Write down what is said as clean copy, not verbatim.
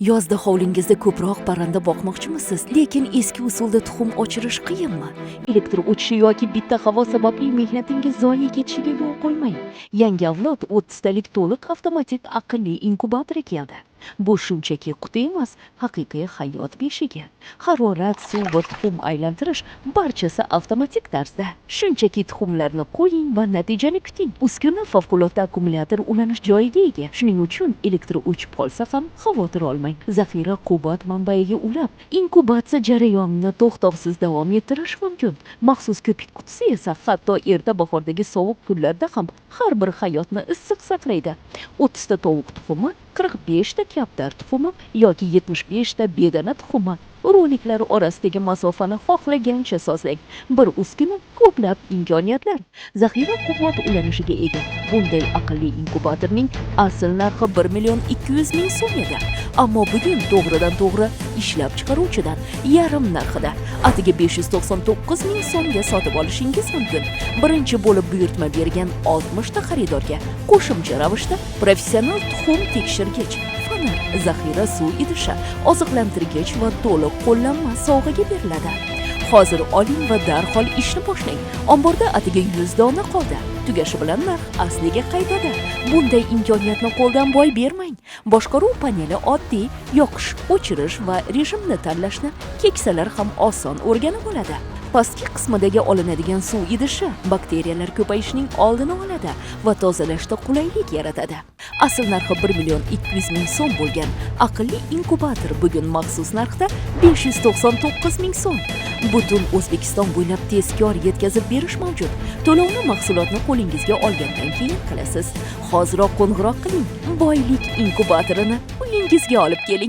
Yozda hovlingizda ko'proq parranda boqmoqchimisiz, lekin eski usulda tuxum ochirish qiyinmi? Elektr o'chishi yoki bitta havo sababli mehnatingiz zoye ketishiga yo'l qo'ymang. Yangi avlod 30 talik to'liq avtomatik aqlli inkubatori keldi. Bu shunchaki quti emas, haqiqiy hayot beshigi. Harorat, suv va tuxum aylantirish barchasi avtomatik tarzda. Shunchaki tuxumlarni qo'ying va natijani kuting. Uskuna favqulodda akkumulyator ulanish joyiga ega. Shuning uchun elektr o'chib qolsa ham xavotir olmang. Zaxira quvvat manbaiga ulab, inkubatsiya jarayonini to'xtovsiz davom ettirish mumkin. Maxsus ko'pik qutisi esa hatto erta bahordagi sovuq kunlarda ham har bir hayotni issiq saqlaydi. 30 ta tovuq tuxumi, 45 ta kaptar tuxumi yoki 75 ta bedana tuxumi. Roliklar orasidagi masofani xohlagancha sozlang. Bir uskuna, ko'plab imkoniyatlar. Zaxira quvvat ulanishiga ega. Bunday aqlli inkubatorning asl narxi 1 million 200 ming so'm edi. Ammo bugun to'g'ridan to'g'ri ishlab chiqaruvchidan yarim narxida, atigi 599 ming so'mga sotib olishingiz mumkin. Birinchi bo'lib buyurtma bergan 60 ta xaridorga qo'shimcha ravishda professional tuxum tekshirgich, fonar, zaxira suv idishi, oziqlantirgich va to'liq qo'llanma sovg'aga beriladi. Hozir oling va darhol ishni boshlang. Omborda atigi 100 dona qoldi. Tugashi bilan narx asliga qaytadi. Bunday imkoniyatni qo'ldan boy bermang. Boshqaruv paneli oddiy, yoqish, o'chirish va rejimni tanlashni keksalar ham oson o'rganib oladi. Pastki qismidagi olinadigan suv idishi bakteriyalar ko'payishining oldini oladi va tozalashda qulaylik yaratadi. Asl narxi 1 million 200 ming so'm bo'lgan aqlli inkubator bugun maxsus narxda 599 ming so'm. Butun O'zbekiston bo'ylab tezkor yetkazib berish mavjud. To'lovni mahsulotni qo'lingizga olgandan keyin qilasiz. Hoziroq qo'ng'iroq qiling. Boylik inkubatorini uyingizga olib keling.